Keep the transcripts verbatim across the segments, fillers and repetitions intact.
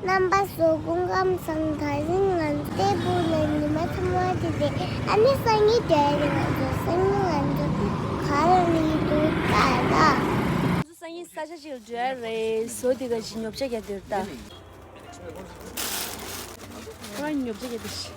རྣམ་པ་ཚོ་སྐུ་ཁམས་བཟང་། དེ་རིང་ང་ཚོ་ལྟས་པུ་ལ་ཉི་མ་ཐ་མ་དེ་རེད། ཨ་ནི་སང་ཉིན་དེ་རིང་ང་ཚོ་སང་ཉིན་ང་ཚོ་ག་ལ་ནི་འདུག་ད་ལ། ང་ཚོ་སང་ཉིན་ས་ཆ་ཅིག་ལ་འགྲོ་ཡ་རེད། བཟོ་དེ་ག་ཅིག་ཉོ་ཆ་རྒྱག་འདོད་ད། ང་ཉོ་ཆ་རྒྱག་འདོད་ཤི།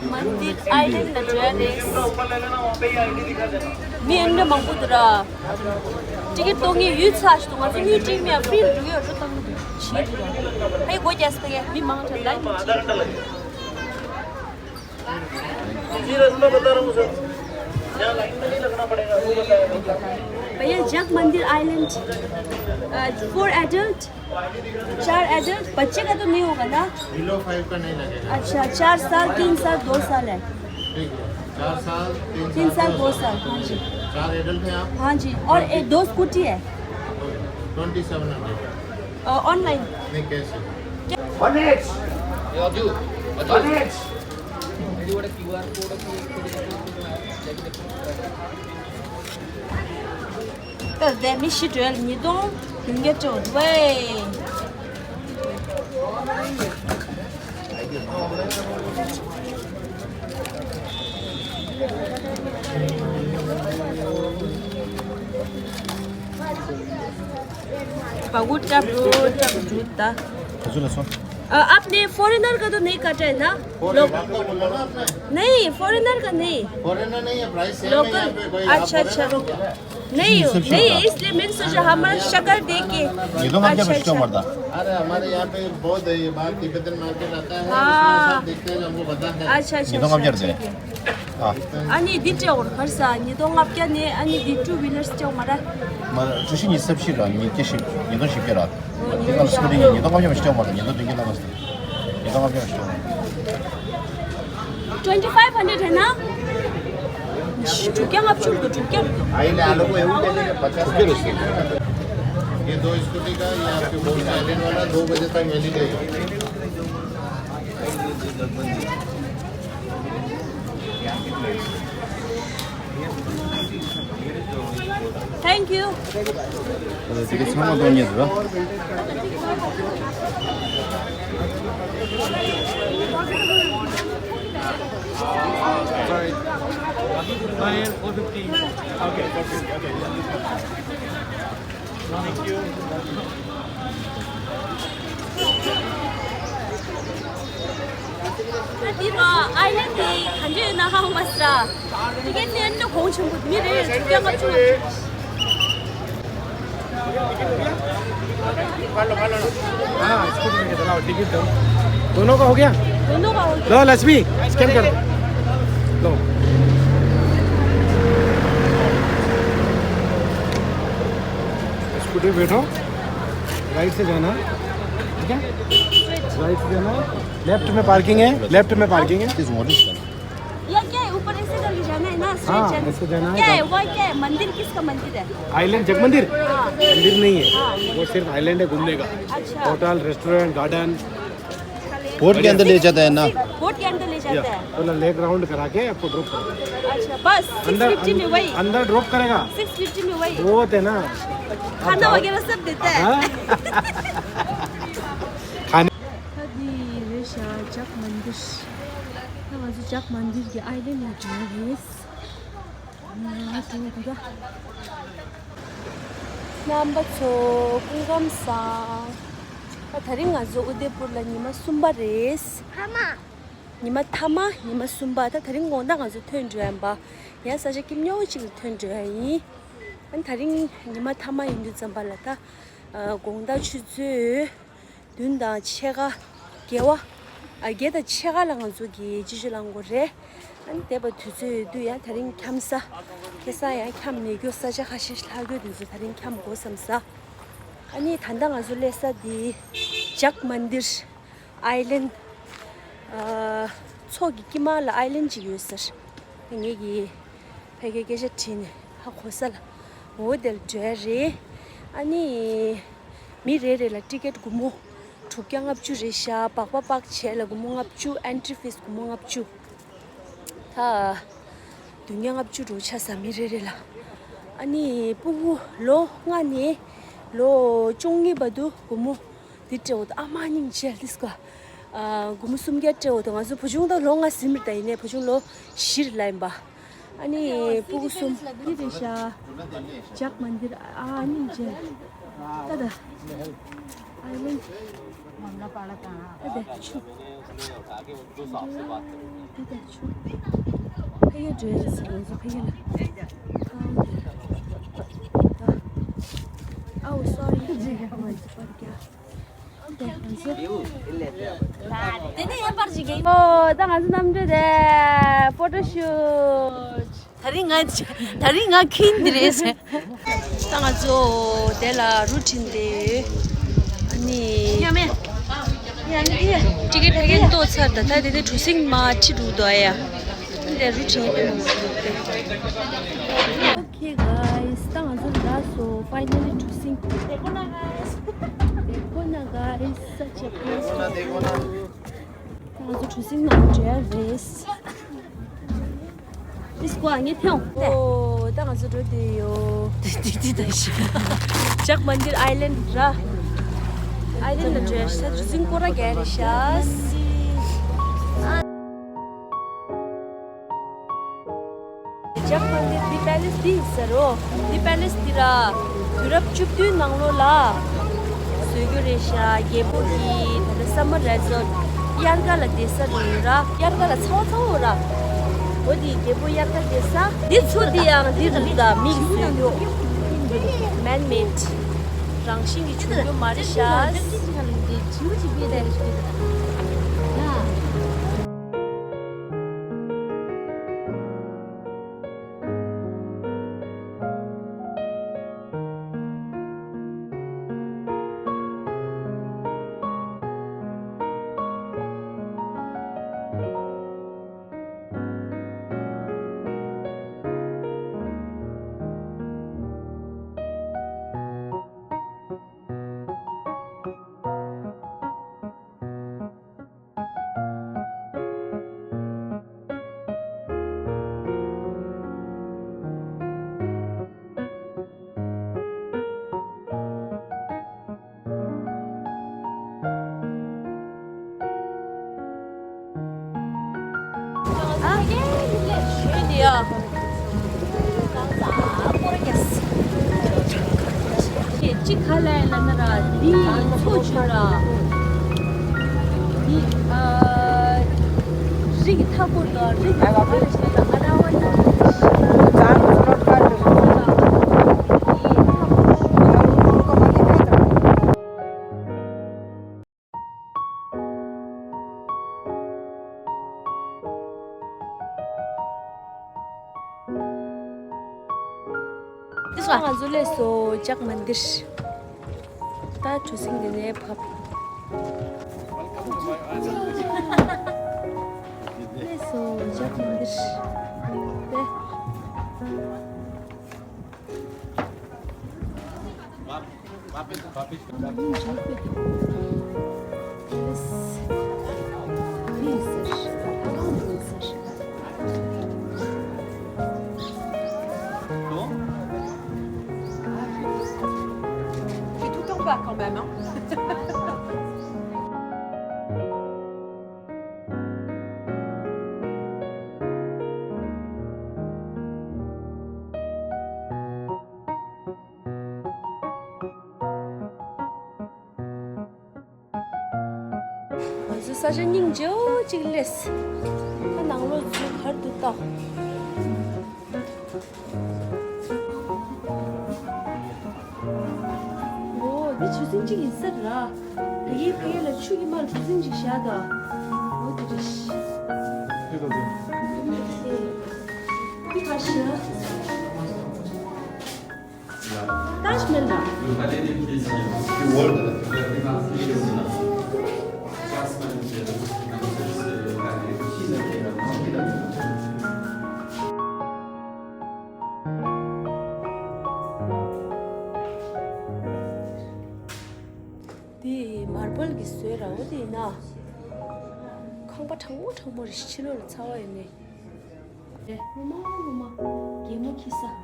མན་དིར་ཨའི་ལེན་ལ་འགྲོ་ཡ་རེད། མི་ཨེ་འདྲ་མང་པོ་འདུག་ར། ཊི་ཀེ་ཊི་གཏོང་མཁན་ཡོད་ཚ་ཞིག་འདུག་ང་ཚོ་མི་ཊིང་མི་ཡ་ཧྥི་རི་ལ་འགྲོ་གི་ཡོད་འགྲོ་བཏང་གི་འདུག་ཇི་འདུག་ར། ཧེ་སྒོ་རྒྱག་ས་ད་ཡ་མི་མང་དྲགས་ལ་ཡིན་ཇི་འདུག་ར། भैया, जग मंदिर आइलैंड, अ, four adult, चार एडल्ट, बच्चे का तो नहीं होगा ना? बिलो फाइव का नहीं लगेगा। अच्छा, चार साल, तीन साल, दो साल है। ठीक है, चार साल, तीन तीन साल, साल, दो दो साल। साल, हाँ जी। चार एडल्ट हैं आप? हाँ जी, और एक, दो स्कूटी है। Twenty seven hundred. Uh, online. नहीं, कैश है। क्या? One eight. One eight. ད་ལྟ་མི་ཤི་བྲོས་ཉིས་སྟོང་བདུན་བརྒྱ་བཅུ་དགུ་བས། बाबू टप रो, टप रो ता। हजुर, सर। अ, आपने फॉरेनर का तो नहीं काटा है ना? फॉरेनर का बोला ना आपने? नहीं, फॉरेनर का नहीं। फॉरेनर नहीं है, प्राइस सेम है लोकल। यहाँ पे, कोई आप अच्छा, अच्छा। फॉरेनर हो क्या? नहीं, नहीं, इसलिए मैंने सोचा हमारा शक्ल देख के। ये तो मतलब अच्छा, अच्छा। मरता। अरे, हमारे यहाँ पे बहुत है, ये बाहर तिब्बतन मार्केट आता है, हाँ। उसमें सब देखते हैं, हमको पता है। अच्छा, अच्छा, ये तो हम अच्छा, जर्दे। ठीक है। ཨ་ནི་འདི་སྤྲད་འོང་ཁར་ས་ཉིས་སྟོང་ལྔ་བརྒྱ་ནས། ཨ་ནི་འདི་ཊུ་ཝི་ལར་སྤྲད་འོང་མ་ར། མ་ཀྲུ་ཤི་ཉི་ཤུ་རྩ་བཞི་ར། ཉིས་བརྒྱ་བཞི། ཉིས་སྟོང་བཞི་བརྒྱ་ར། འདི་ང་ལ་སྐུ་ཌི་ཉིས་སྟོང་ལྔ་བརྒྱ་མ་སྤྲད་འོང་མ་ར། ཉིས་སྟོང་བདུན་བརྒྱ་ལ་མ་སྤྲད། ཉིས་སྟོང་ལྔ་བརྒྱ་མ་སྤྲད་འོང་། ट्वेंटी फ़ाइव हंड्रेड है ना? དྲུག་བརྒྱ་ལྔ་བཅུ་འདུག་དྲུག་བརྒྱ་འདུག ये दो स्कूटी का, ये आपके बोल साइलेंट वाला दो बजे तक वैलिड है। Thank you. ད་དེ་ག་ཚང་མ་གཏོང་ཉེ་འདུག་ར། Sorry. Nine four fifty. Okay, four fifty. Okay. Thank you. འདི་ར་ཨའི་ལན་འདི་ག་འདྲ་ཡོད་ན་ཧ་གོ་མ་སོང་། ཊི་ཀེ་ཊི་ནི་ཨ་ནི་གོང་ཆེན་པོ་མི་རེ་རེ་དྲུག་བརྒྱ་ལྔ་བཅུ། हाँ, स्कूटी में कितना टिकट दो। दोनों का हो गया? दोनों का हो गया। लो लक्ष्मी, स्कैन कर दो। लो। स्कूटी पे बैठो, राइट से जाना, ठीक है? राइट से जाना, लेफ्ट में पार्किंग है, लेफ्ट में पार्किंग है। ये क्या है? ऊपर ऐसे करके जाना है ना, स्ट्रेट हाँ, जाना। ऐसे जाना है। क्या है? वो क्या है? मंदिर किसका मंदिर है? आइलैंड जग मंदिर? हाँ। मंदिर नहीं है, हाँ। वो सिर्फ आइलैंड है घूमने का। अच्छा। Hotel, restaurant, garden. बोट के अंदर ले जाता है ना? बोट के अंदर ले जाता है। थोड़ा लेक राउंड करा के आपको ड्रॉप करेगा। अच्छा, बस सिक्स फिफ्टी में वही। अंदर ड्रॉप करेगा। सिक्स फिफ्टी में वही। बहुत है ना। खाना वगैरह सब देता है। हाँ। खाने। ད་འདི་རེད་ཤག་ཇག་མན་དིར། ད་ང་ཚོ་ཇག་མན་དིར་གྱི་ཨའི་ལན་ལ་འགྲོ་རེད། ང་ཚོ་འདི་ག་རྣམ་པ་ཚོ་སྐུ་ཁམས་བཟང་། ད་དེ་རིང་ང་ཚོ་ཨུ་དེ་པུར་ལ་ཉི་མ་གསུམ་པ་རེད། ཉི་མ་མཐའ་མ། ཉི་མ་གསུམ་པ། ད་དེ་རིང་དགོང་དག་ང་ཚོ་ཐོན་འགྲོ་ཡིན་པ། ཡང་ས་ཆ་སྐྱིད་ཉོ་གཅིག་ལ་ཐོན་འགྲོ་ཡ་ཡིན། ཨ་ནི་དེ་རིང་ཉི་མ་མཐའ་མ་ཡིན་དུས་ཙམ་པ་ལ་ད་དགོང་དག་ཆུ་ཚོད་བདུན་དང་ཕྱེད་ཀ། བརྒྱད་པ། ཨ། བརྒྱད་དང་ཕྱེད་ཀ་ལ་ང་ཚོ་གི་སྤྱི་སྤྱོད་རླངས་འཁོར་རེད། ཨ་ནི་འདས་པ་དུས་ཚོད་ཡོད་དུས་ཡང་དེ་རིང་འཁྱམ་ས། ཁ་སང་ཡང་འཁྱམ་མེད་རྒྱུ་ས་ཆ་ཁ་ཤས་ལྷག་རྒྱུ་དེ་ཚོ་དེ་རིང་འཁྱམ་དགོས་བསམ་ས། ཨ་ནི་ད་ལྟ་ང་ཚོ་སླེབས་ས་དེ་ཇག་མན་དིར་ཨའི་ལན། ཨ། མཚོ་གི་དཀྱིལ་མ་ལ་ཨའི་ལན་ཅིག་ཡོད་ཟེར། ངེད་ཀྱིས་ཕ་གིར་སྐད་ཆ་དྲིས་ནས་ཧ་གོ་ས་ལ། འོ་དེར་འགྲོ་ཡ་རེད། ཨ་ནི་མི་རེ་རེ་ལ་ཊི་ཀེ་ཊི་སྒོར་མོ་དྲུག་བརྒྱ་ལྔ་བཅུ་རེད་ཤག་སྦག་སྦག་བྱས་ལ་སྒོར་མོ་ལྔ་བཅུ། ཨེན་ཊི་ཕིས་སྒོར་མོ་ལྔ་བཅུ། ད་བདུན་བརྒྱ་ལྔ་བཅུ་འགྲོ་ཆ་ས་མི་རེ་རེ་ལ། ཨ་ནི་སྤུ་གུ་ལོ་ལྔ་ནས་ ལོ་བཅུ་གཉིས་བར་དུ་སྒོར་མོ་འདི་སྤྲད་འོ་ད། ཨ་མ་སྙིང་རྗེ་ལ་དིས་ཀ། ཨ། སྒོར་མོ་སུམ་བརྒྱ་སྤྲད་འོ་ད། ང་ཚོ་བུ་ཆུང་ད་ལོ་ལྔ་ཟིན་མི་ད་ཡིན་ནའི་བུ་ཆུང་ལོ་བཞི་རེད་ལབ་ཡིན་པ། ཨ་ནི་སྤུ་གུ་གསུམ་འདི་རེད་ཤག། ཇག་མན་དིར། ཨ་སྙིང་རྗེ། ད་ད། ཨ་ལན། ད་ད་ཆུ། ད་ད་ཆུ། ཕ་གི་འགྲོ་ཡ་ཟེར། ང་ཚོ་ཕ་གི་ལ། ཨའོ་སོ་རི། ང་ཚོ་པར་རྒྱག། ཨོ་ད་ང་ཚོ་གནམ་གྲུ་དེ་ཕོ་ཊོ་ཤུཊ། ད་རིང་ང་ད་རིང་ང་ཁྱིམ་འདི་རེད་ཟེར། ད་ང་ཚོ་དེ་ལ་རུ་ཁྲིད་དེ། ཨ་ནི་ཊི་ཀེ་ཊི་ཕ་གིར་གཏོང་ཚར། ད་ད་དེ་དེ་གྲུ་གཟིངས་མར་ཁྲིད་འགྲོ་འདུག་ཨ་ཡ། དེ་རུ་ཁྲིད་ཡིན་པས་མ་གཏོགས་དེ། Okay guys, ད་ང་ཚོ་རག་སོང་། Finally གྲུ་གཟིངས། देखो ना guys, देखो ना guys, such a place. ད་ང་ཚོ་གྲུ་གཟིངས་ནང་འགྲོ་ཡ་རེད། ཨིས་ཀོ་ཨ་ངས་ཐེའོ། ཨོ་ད་ང་ཚོ་འགྲོ་དུས་ཡོད། དེ་དེ་དེ་ད་ཤི། ཇག་མན་དིར་ཨའི་ལན་ར། ཨའི་ལན་ལ་འགྲོ་ཡ་ཤ། གྲུ་གཟིངས་སྐོར་ར་རྒྱག་རེད་ཤག། ཇག་མན་དིར་འདི་པེ་ལེ་སི་འདི་ཡིན་ས་རེད། འདི་པེ་ལེ་སི་འདི་ར། དུས་རབས་བཅུ་བདུན་ནང་ལོགས་ལ་བཟོས་རྒྱུ་རེད་ཤག། རྒྱལ་པོ་གི་ད་ལྟ་སམ་མར་རེ་ཛོར་ཊི་དབྱར་ཁ་ལ་བསྡད་ས་རེད་ར། དབྱར་ཁ་ལ་ཚ་བ་ཚ་བོ་ར། འོ་དེ་རྒྱལ་པོ་དབྱར་ཁ་བསྡད་ས། འདི་ཚོ་འདི་ཡང་འདི་རུ་ད་མིས་བཟོས་རྒྱུ། Man made. རང་བཞིན་གྱིས་བྱུང་རྒྱུ་མ་རེད་ཤག། གཅིག་ག་ལ་ཡིན་ལབ་ན་ར། འདི་མཚོ་བྱོས་ར། འདི་ཨ་རི་གི་མཐའ་སྐོར་དང་རི་གི་མཐའ་སྐོར་ཞེས་ལ་ཨ་ར་བ་ཡོད། ང་ཚོ་སླེབས་སོང་། ཇག་མན་དིར། ད་གྲུ་གཟིངས་འདི་ནས་བབས། སླེབས་སོང་། ཇག་མན་དིར། དེ། C'est tout en bas quand même, hein. ང་ཚོ་ས་ཆ་སྙིང་རྗེ་པོ་ཅིག་སླེབས། ད་ནང་ལོགས་ཚུར་ག་རེ་འདུག་ལྟ། འོ་འདི་གྲུ་གཟིངས་གཅིག་ཡིན་ས་རེད་ར། དེ་གའི་ཕ་གི་ལ་ཆུ་གི་མར་གྲུ་གཟིངས་གཅིག་བཞག་ད། འོ་དེ་རེད། འདི་ག་རེ་བཞག། ཏཱཇ་མལ་ར། འདི་མར་བལ་གྱིས་བཟོས་ར། འོ་དེ་ཡིན་ན། ཁང་པ་གྲང་མོ་གྲང་མོ་རེད། ཕྱི་ལོགས་ལ་ཚ་བ་ཡོད་ནི། རེད། ངོ་མ་ངོ་མ་གད་མོ་འཁྱེར་ས།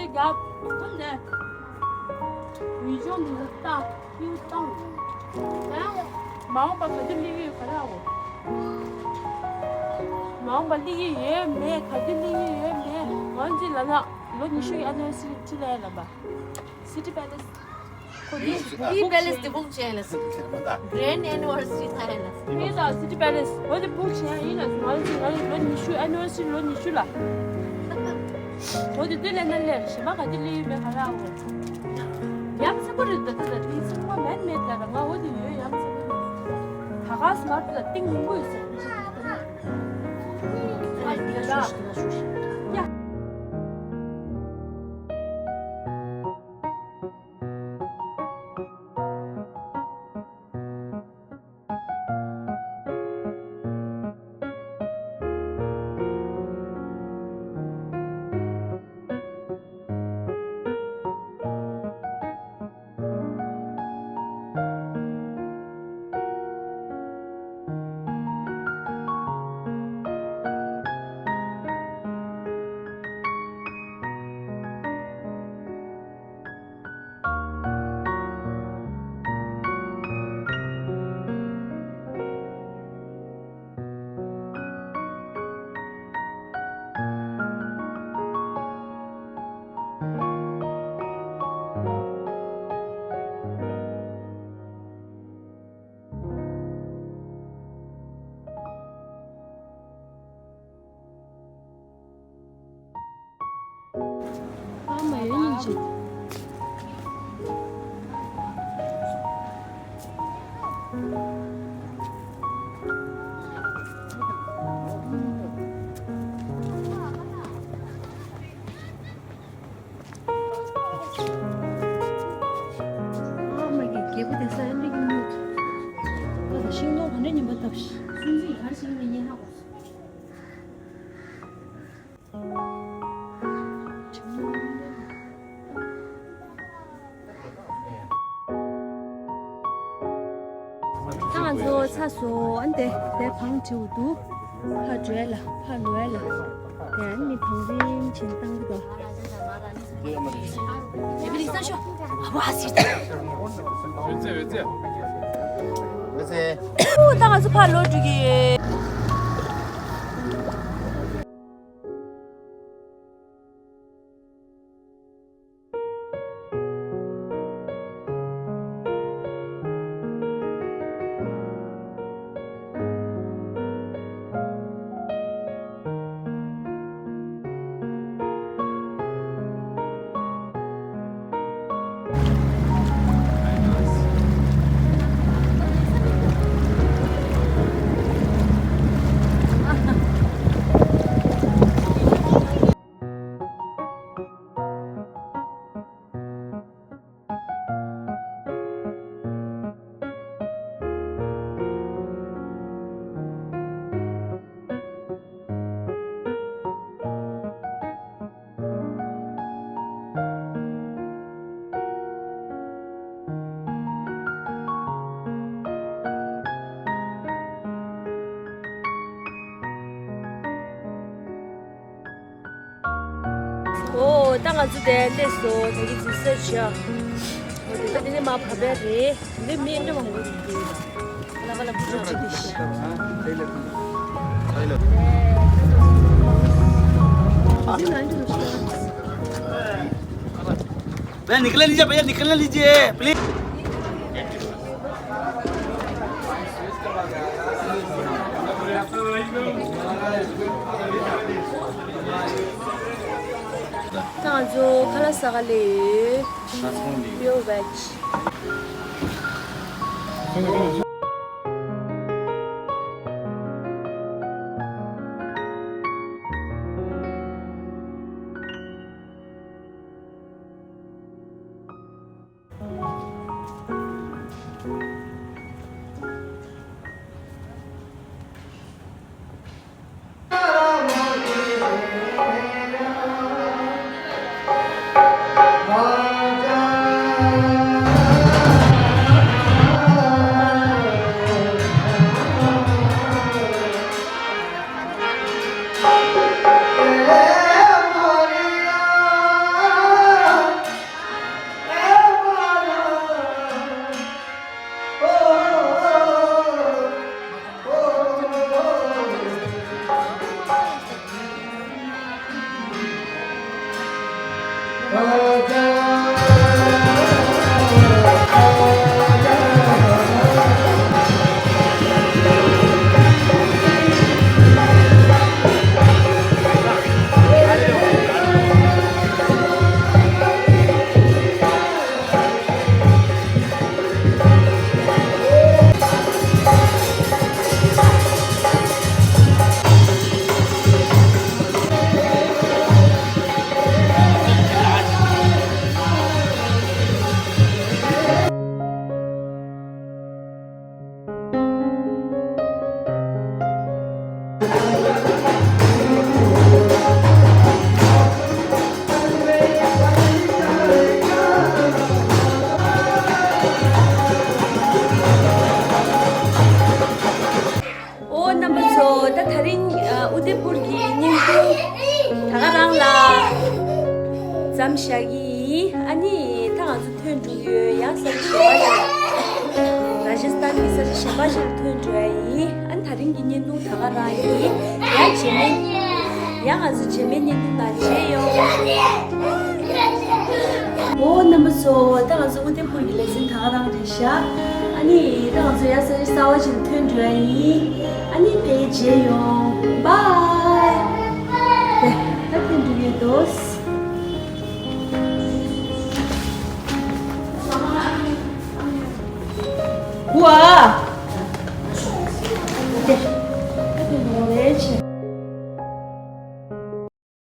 རྒྱབ་ཁོ་ནས་ཡུལ་ལྗོངས་འདི་ལ་ལྟ་ཡུལ་བཏང་། ཡང་མ་འོངས་པ་ག་དུས་སླེབས་ཀྱི་ཡོད་ག་རེ་ཨོ། མ་འོངས་པ་སླེབས་ཀྱི་ཡོད་མེད་ག་དུས་སླེབས་ཀྱི་ཡོད་མེད་ང་ཚོའི་ལ་ལ་ལོ་ཉི་ཤུ་ཡི་ཨ་ནི་ཝར་སི་རི་ཁྲིད་ལ་ཡ་ལ་བ། City Palace། ཁོ་དེ་དེའི་པེ་ལེ་སི་དེ་བུག་བྱས་ལ། Grand Anniversary ཐ་ཡ་ལ། ངས་ད་City Palace འོ་དེ་བུག་བྱས་ཡིན་ལ་ང་ཚོ་ང་ཚོ་ལོ་ཉི་ཤུ་ཨ་ནི་ཝར་སི་རི་ལོ་ཉི་ཤུ་ལ། འོ་དེ་དེ་ལས་ན་ལས་གཞན་པ་ག་དེ་ལས་ཡོད་པའི་ག་ར་འོ། ཡ་མཚན་པོ་རེད་ད་དེ་ལ་དེ་ཚོ་ང་མེད་མེད་ད་ར་ང་འོ་དེ་ཡོད་ཡ་མཚན་པོ་རེད། ད་ག་སི་མར་དེ་ལ་ཏིང་ངུ་ངུ་ཡོད་ཟེར། ཡ། ཨ་མ་ཡོད་ཉིན་ཅིག་ཨ་མ་གི་རྒྱལ་པོ་དེ་ས་ཨ་འདྲ་གི་མྱུར། ད་ད་ཤིང་སྡོང་ག་འདྲ་ཉམས་པ་བཏབ་ཤི། སུན་ཟིག་གར་ཞིག་ནས་ཉེ་ཧ་གོ། ད་ང་ཚོ་ཚ་སོ་ཨན་ཏེ་དེ་བང་བྲིའུ་འདུག་ཕ་འགྲོའི་ལ་ཕ་ལོའི་ལ་དེ་ཨན་ནི་བང་རིམ་ཆེན་བཏང་གི་འདུག་ད་ང་ཚོ་ཕར་ལོག་འགྲོ་གི། ཨོ། ད་ང་ཚོ་དེ་སླེབས་སོང་། ད་གི་འཛུལ་ས་བཞག་ཨོ་དེ་ད་དེ་ནས་མར་བབས་པ་རེད། འདི་མི་འདྲ་མང་པོ་འདུག་ལ་ལ་བུ་ཆུང་ཆུང་དེ་ཤི། भैया निकलने लीजिए, भैया निकलने लीजिए, प्लीज। ད་ང་ཚོ་ཁ་ལག་ཟ་ག་སླེབས་ཡོད། Pure veg། ཏེ་པུར་གྱི་བརྙན་ཐུང་ད་ག་རང་ལ་མཚམས་བཞག་གི་ཡིན། ཨ་ནི་ད་ང་ཚོ་ཐོན་འགྲོ་གི་ཡོད། ཡང་ས་གཞན་པ་ཞིག་ར་ཇ་སི་ཐན་གྱི་ས་ཆ་གཞན་པ་ཞིག་ལ་ཐོན་འགྲོ་ཡ་ཡིན། ཨ་ནི་ད་རིང་གི་བརྙན་ཐུང་ད་ག་རང་ཡིན། ཡང་རྗེས་མའི་ཡང་ང་ཚོ་རྗེས་མའི་བརྙན་ཐུང་ནང་མཇལ་ཡོང་། འོ་རྣམ་པ་ཚོ། ད་ང་ཚོ་ཨུ་དེ་པུར་གྱི་ལེ་ཚན་ད་ག་རང་རེད་ཤག་ཨ་ནི་ད་ང་ཚོ་ཡང་ས་ཆ་གསར་པ་ཞིག་ལ་ཐོན་འགྲོ་ཡ་ཡིན། ཨ་ནི་དེ་མཇལ་ཡོང་། བཱའི། དེ་ད་ཐོན་འགྲོ་གི་འདུག་ཝ།